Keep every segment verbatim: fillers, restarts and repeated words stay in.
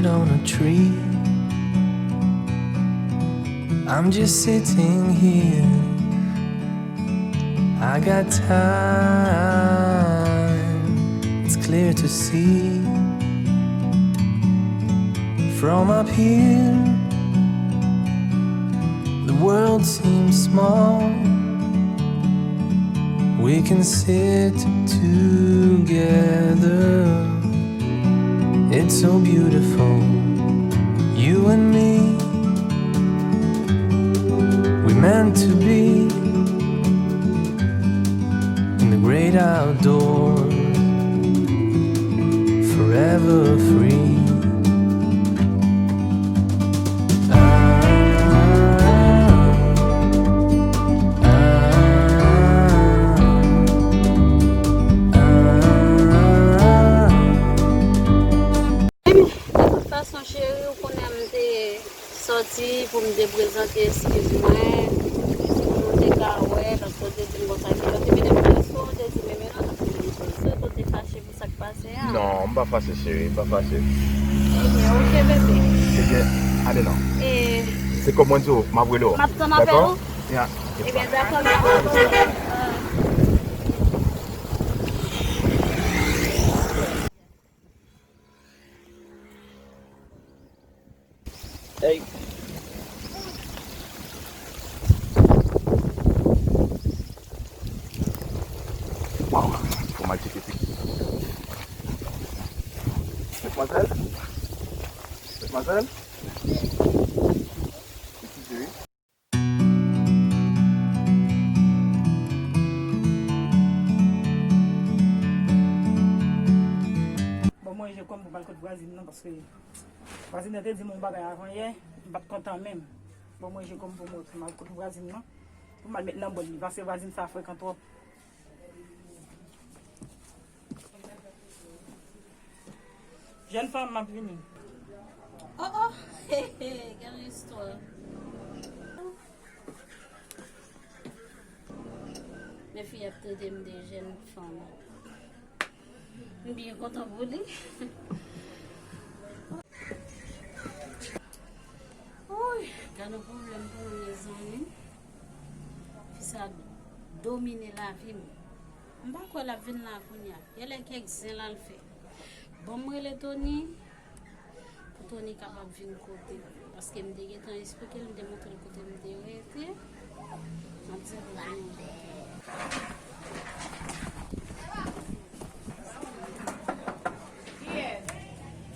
On a tree. I'm just sitting here. I got time. It's clear to see from up here. The world seems small. We can sit together. It's so beautiful, you and me. We meant to be in the great outdoors, forever free. De tout fason, cheri, ou konnen m te sòti pou m te prezante eskiz mwen, pou nou te ka wè, paske w te di m konsa, ki lè w te mete m nan resto, w te di, men, men non, w te fache pou sa k pase a. Non, m pa fache, cheri, m pa fache. Ebyen, oke, bebe. Ebyen, ale non. E se kòm mwen di w, m ap rele w. M ap tann apèl ou? Dakò? Ya. Ebyen, dakò, m ap rele w. Hey. Waw, fò m al tcheke fi. Madmwazèl? Madmwazèl? Eskize wi. Bon, mwen, je kòm pou m al kot vwazin nan, paske vwazin nan te di m yon bagay avan yè, m pa t kontan menm. Bon, mwen, je kòm pou m al kot vwazin nan, pou m al met nan bòl li, paske vwazin sa frekan twòp. Jèn fanm, m ap vini. Oh, oh! He, he, gade yon istwa. Men fi ap trete m de jèn fanm. M byen kontan pou li. Woy, gade yon pwoblèm pou mwen, mezanmi. Fi sa domine lavi m. M pa kwè l ap vin la kounye a. Genlè kèk zen l al fè. Ban m rele Tony, pou Tony kapab vin kote m. Paske m te gentan esplike l, m te montre l kote m te rete. M ap di l pou vin kote m.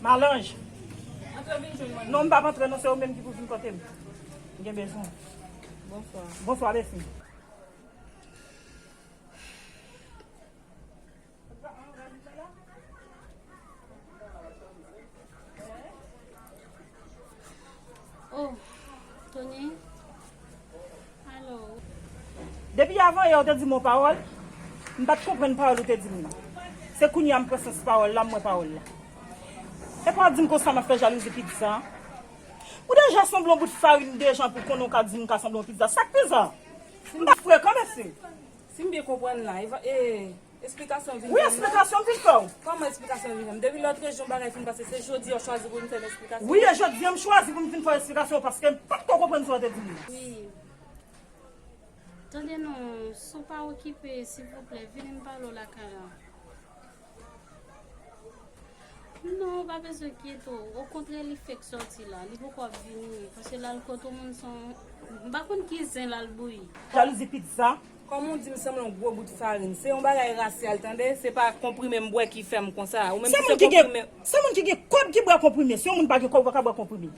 Malanj. Antre vin jwenn mwen. Non, m p ap antre non, se ou menm ki pou vin kote m. M gen bezwen w. Bonswa. Bonswa, mèsi. Oh, Tony. Alo. Depi avan yè ou te di m yon pawòl, m pa t konprann pawòl ou te di m nan. Se kounye a m pran sans pawòl la, m wè pawòl la. Epi w ap di m konsa m ap fè jalouzi pizza. Ou deja sanble yon bout farin deja pou konnen w ka di m ka sanble yon pizza. Sa k pizza? M pa frekan, mesye. Si m byen konprann la, Eva, e, esplikasyon vin fè m nan? Wi, esplikasyon vin fè w. Kòman esplikasyon vin fè m? Depi lòt jou yon bagay fin pase, se jodi a w chwazi pou vin fè m esplikasyon? Wi, e jodi a m chwazi pou m vin fè w esplikasyon paske m pa t ko konprann sa w te di m nan. Wi. Tande non, si w pa okipe, silvouplè, vini m pale w lakay la. Non, ou pa bezwen enkyete w. Okontrè, li fèk sòti la. Li poko ap vini. Paske l al kot yon moun san, m pa konn ki zen l al bouyi. Jalouzi pizza. Kòman w di m sanble yon gwo bout farin? Se yon bagay rasyal, tande. Se pa konprime m bwè ki fè m konsa. Ou menm ki se konprime. Se moun ki gen kòb ki bwè konprime. Si yon moun pa gen kòb, ou pa ka bwè konprime.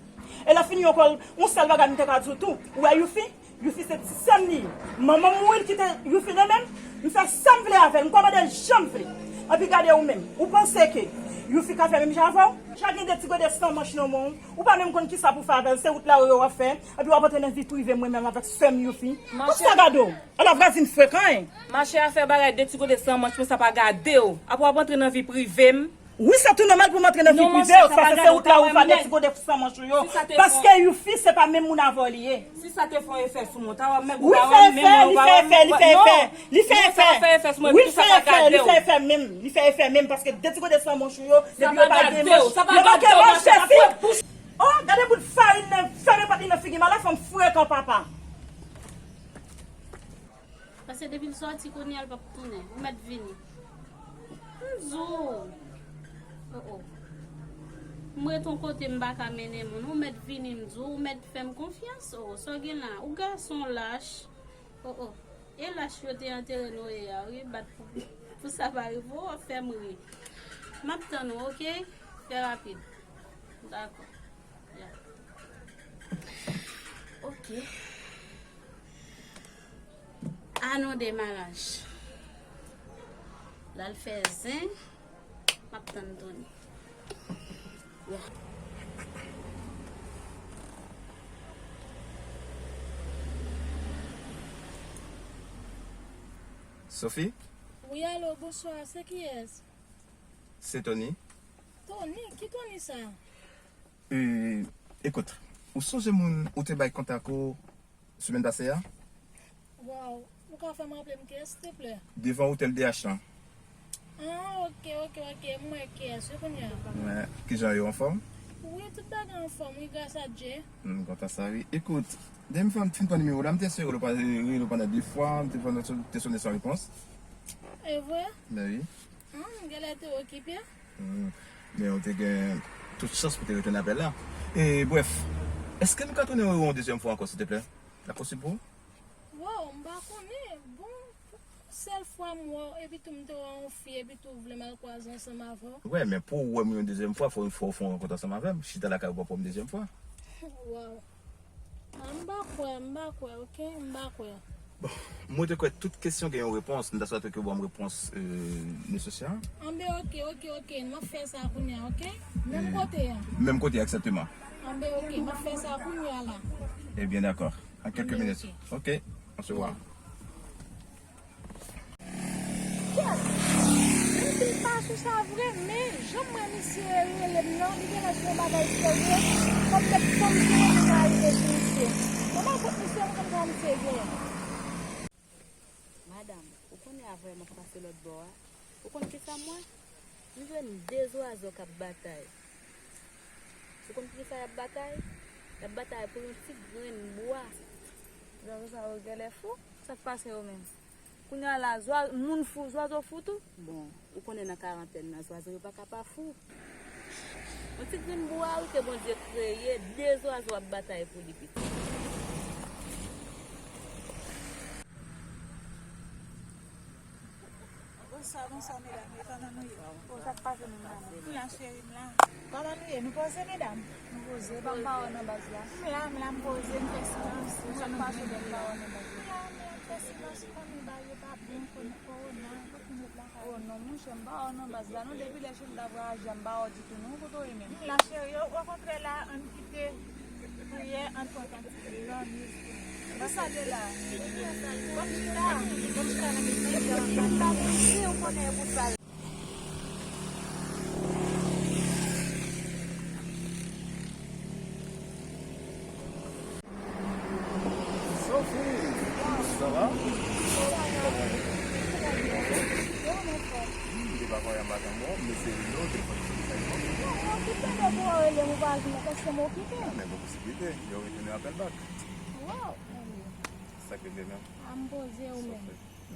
E lè fini ankò, yon sèl bagay m te ka di w tou. Ou wè Youfi? Youfi se ti sè m li ye. Manman m mouri, l kite Youfi nan men m. M fè sa m vle avè l. M kòmande l jan m vle. Epi gade ou menm. Ou panse ke Youfi ka fè menm jan avè w? Deja gen de ti gode san manch nan men w. Ou pa menm konn kisa pou fè avè l. Se wout la yo w ap fè. Epi w ap antre nan vi prive mwen menm avèk sè m Youfi. Pou sa gade w. Ala vwazin frekan, en. Mache a fè bagay de ti gode san manch, men sa pa gade w. Apre w ap antre nan vi prive m. Wi, se tou nòmal pou m antre nan vi prive w, paske se ou la ou fè degode san manch ou yo. Paske Youfi se pa menm moun avè w li ye. Si sa te fè yon efè sou mwen, w ta wè m menm ou ta wè m menm mwen ou pa wè m. Wi, fè efè, li fè efè, li fè efè, li fè efè. Wi, li fè efè, li fè efè menm, li fè efè menm, paske de ti kote san manch ou yo, depi yo pa gen manch, yo pa gen manch, Jesi. Oh, gade bout farin nan, fèmen pòt li nan figi m, ala fanm frekan papa. Paske depi l sòti kounye a, l p ap tounen. Ou mèt vini. M di w. Oh, oh. M ret yon kote m pa ka mennen moun. Ou mèt vini, m di w. Ou mèt fè m konfyans. Oh, sa w gen la? Ou gason lach. Oh, oh. E lach yo te antere Noye a, wi. Bat pou, pou sa pa rive w, w ap fè m ri. M ap tann ou, oke? Fè rapid. Dakò. Ya. Oke. Anon demaraj. L al fè zen. M ap tann Tony. Ya. Sophie? Wi, alo, bonswa, se kiyès? Se Tony. Tony? Ki Tony sa? E, ekout, ou sonje moun ou te bay kontak ou semèn pase a? Waw, ou ka fè m raple m kiyès, silteplè? Devan otèl D H lan. Ah, oke, oke, oke, m wè kiyès, wi, kounye a. Wè, kijan yo, anfòm? Wi, tout bagay anfòm, wi, gras a Dye. M kontan sa, wi. Ekout, dènye fwa m te fin pran nimewo w la, m te eseye rele w pa-, rele w pandan de fwa, m te pandan, te sonnen san repons. E vre? Ben wi. Ah, m genlè te okipe. Hmm. Men ou te gen tout chans pou te retounen apèl la. E, brèf, èske nou ka tounen wè w yon dezyèm fwa ankò, silteplè? L ap posib pou ou? Waw, m pa konnen. Bon, sèl fwa m wè w, epi tou m te wè yon fi, epi tou w vle m al kwaze ansanm avè w. Wè, men pou w wè m yon dezyèm fwa, fò, fò w fè yon rankont ansanm avè m. Chita lakay ou p ap wè m dezyèm fwa. Waw. Ah, m pa kwè, m pa kwè, oke? M pa kwè. Bon, mwen te kwè tout kesyon gen yon repons, m ta swete ke w ban m repons, euh, nesesè. Anben, oke, oke, oke, m ap fè sa kounye a, oke? Menm kote a. Menm kote a, egzakteman. Anben, oke, m ap fè sa kounye a la. Ebyen, dakò. An kèlke minit. Anben, oke. Oke, on se voit. Kèt! Menm si l pa sou sa vre, men jan m wè misye rele m nan, li genlè sou yon bagay serye, fò m mèt, fò m serye m ka rive sou misye. Mwen pa kont misye, m konn sa misye genyen. Madanm, ou konnen avè m ap pase lòt bò a? Ou konn kisa m wè? M jwenn de zwazo k ap batay. Ou konn poukisa y ap batay? Y ap batay pou yon ti grenn bwa. Zwazo sa yo genlè fou. Sa k pase yo menm? Kounye a la, zwa-, moun fou, zwazo fou tou? Bon, ou konnen nan karantèn nan, zwazo yo pa ka pa fou. Yon ti grenn bwa wi ke Bondye kreye, de zwazo ap batay pou li pitit. Bonswa, bonswa, medam. E kòman nou ye? O, sa k pase menm la menm? M la, cheri, m la. Kòman nou ye? Nou poze, medam? Nou poze, ban m pawòl nan baz la. M la, m la, m poze, m fè silans. Ou konn nou pase ban m pawòl nan baz la. M la, m la, m fè silans, ou konnen bagay yo pa bon, konnen kowona, tout moun ret lakay yo. O non, monchè, m pawòl nan baz la, non, depi lè Cheri ta vwayaje a, m pa wè w ditou non, kote w ye menm? M la cheri, o, okontrè la, ann kite priyè, ann pran kantik, louanj. Kisa de la? Bon chita, bon chita nan mitan, m la pou di w konnen pou sa. Sophie, ça va? Kòman w ye? Hmm, m te pa konn yon maten bon, m eseye rele w, telefòn nan pa t soti. Mwen kite depi w rele m, ou pa jwenn mwen, paske m okipe. Ah, men gen posiblite, yo retounen apèl bak. Waw, men. Sa k regle menm? Ah, m poze ou menm.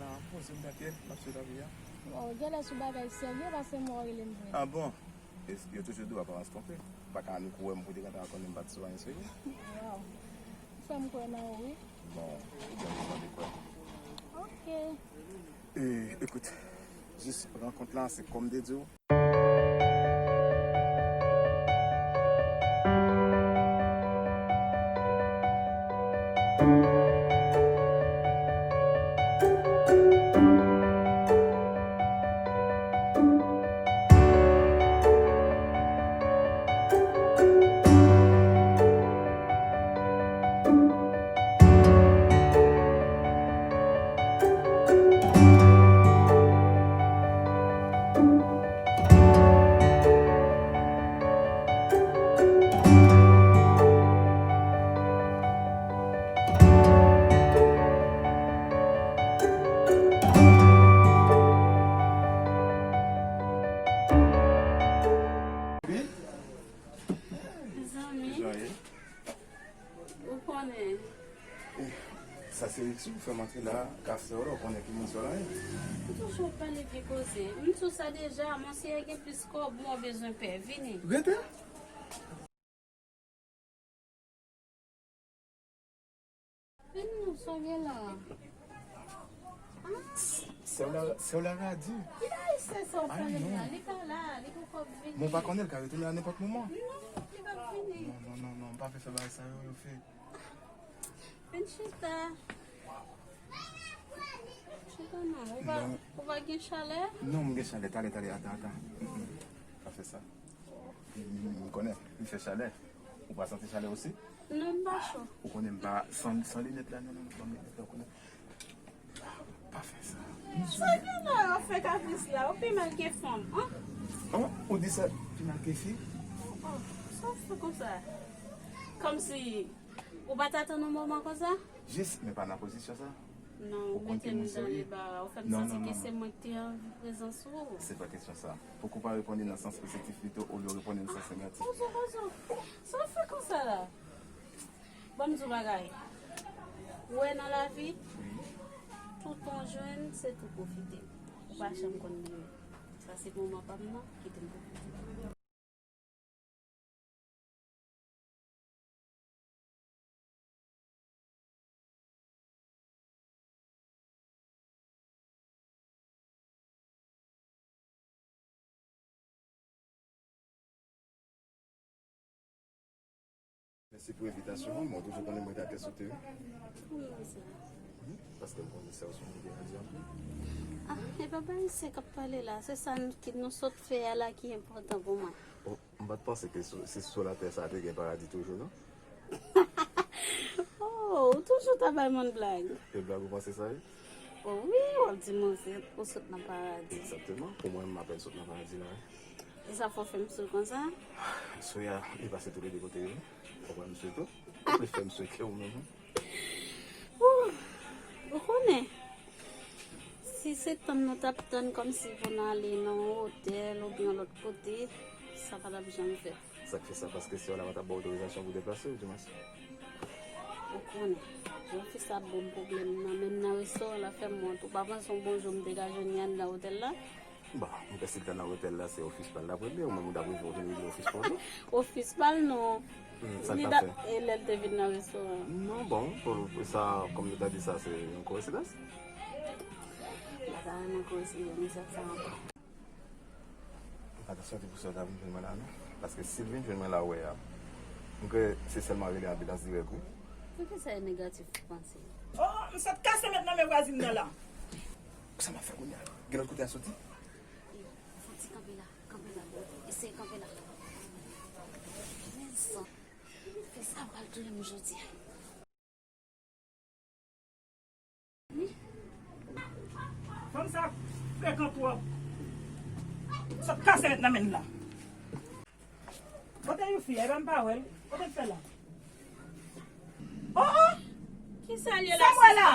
Non, poze m trankil, m ap swiv lavi a. Waw, genlè sou bagay serye, paske m wè w rele m vre. Ah bon? E yo toujou di w aparans twonpe. Pa ka annik ou wè m pou te gentan konnen m pa t sou anyen serye. Waw. Ou fè m kwè nan ou, wi. Bon, ou byen bezwen de kwè. Oke. E, ekout, jis rankont la, se kòm m te di w. Sa se si w fè m antre la, kafè w la, ou konnen ki moun sa la ye. Ou toujou ap pale vye koze. M di w sa deja, Monseyè gen plis kòb, mwen bezwen pè. Vini. Rete. Vini non, sa w gen la. Sè w la, sè w la radi. Ki bagay sè sa w pale la? Li pa la, li poko vini. Mwen pa konnen, l ka retounen a nenpòt moman. Non, li pa vini. Non, non, non, non, m pa vle fè bagay sa yo, yo fè. Vin chita. Chita non. Ou pa, ou pa gen chalè? Non, m gen chalè. Talè, talè, atan, atan. Mm, mm. Pa fè sa. M, m, m konnen, li fè chalè. Ou pa santi chalè osi? Non, m pa cho. Ou konnen m pa, san, san linèt la, non, non, non, ban m linèt la, ou konnen. Pa fè sa. Sa gen la, w ap fè kapris la, ou pi mal ke fanm, an? An? Ou di sa pi mal ke fi? Oh, sa w fè konsa? Kòmsi ou pa t atann yon moman konsa? Jis, men pa nan pozisyon sa. Non, ou mete m dan lebara, ou fè m santi ke se mwen ki te anvi prezans ou. Se pa kesyon sa. Poko pa reponn li nan sans pozitif pito, olye w reponn li nan sans negatif. Pozo, pozo. Sa w fè konsa la? Ban m di w bagay. Ou wè nan lavi, tout on jwenn, se tou pwofite. Ou pa janm konn li menm. Sa se moman pa m nan, kite m pwofite. Mèsi pou envitasyon an, mwen toujou konnen mwen ta tèt sote wi. Wi, wi, sè. Paske m konnen sè w se yon moun ki radi anpil. Ah, e pa bay sè k ap pale la, se sa n- ki nou sot fè a la ki enpòtan pou mwen. Oh, m pa t panse ke sou, se sou latè sa a te gen paradi toujou, non. Oh, ou toujou ta bay moun blag. E blag ou panse sa ye? Oh, wi, w ap di mwen se ou sot nan paradi. Egzakteman. Pou mwen, m apèn sot nan paradi la, wi. E sa fò fè m sou konsa? Sou ya, li pase tou le de kote yo. Ou konprann m sou tou? Ou plis fè m sou ke ou menm. Ou, ou konnen, si se tann nou t ap tann kòmsi pou n ale nan yon otèl oubyen yon lòt kote, sa pa t ap janm fèt. Sa k fè sa? Paske sè w la pa t ap ba w otorizasyon pou deplase w, dimens. Ou konnen, jan fi sa ap ban m pwoblèm nan, menm nan restò a, l ap fè m wont. Ou pa panse yon bon jou m te ka jwenn Yann nan otèl la? Bon, m panse l ta nan otèl la, se ofis pa l l ap regle, ou menm ou t ap rive, ou vin regle ofis pa w tou. Ofis pa l non. Hmm, sa l t ap fè? E lè l te vin nan restò a? Non, bon, pou, pou sa, kòm nou ta di sa, se yon koensidans. M pa ta renmen koensidans sa ankò. Atansyon, ti pou sa ta vin jwenn mwen la, non. Paske si l vin jwenn mwen la, ou wè a. M kwè se sèlman rele anbilans dirèk, wi. Poukisa e negatif ou panse? Oh, m sot kase mèt nan men vwazin nan la. Sa m ap fè kounye a? Gen lòt kote a soti? Fò ti kanpe la, kanpe la. Eseye kanpe la. Men sa, fè sa pral touye m jodi a. Fanm sa frekan twòp. Sot kase mèt nan men l la. Kote Youfi a? Epa m pa wè l. Kote l fè la? Oh, oh! Kisa l ye la, sista?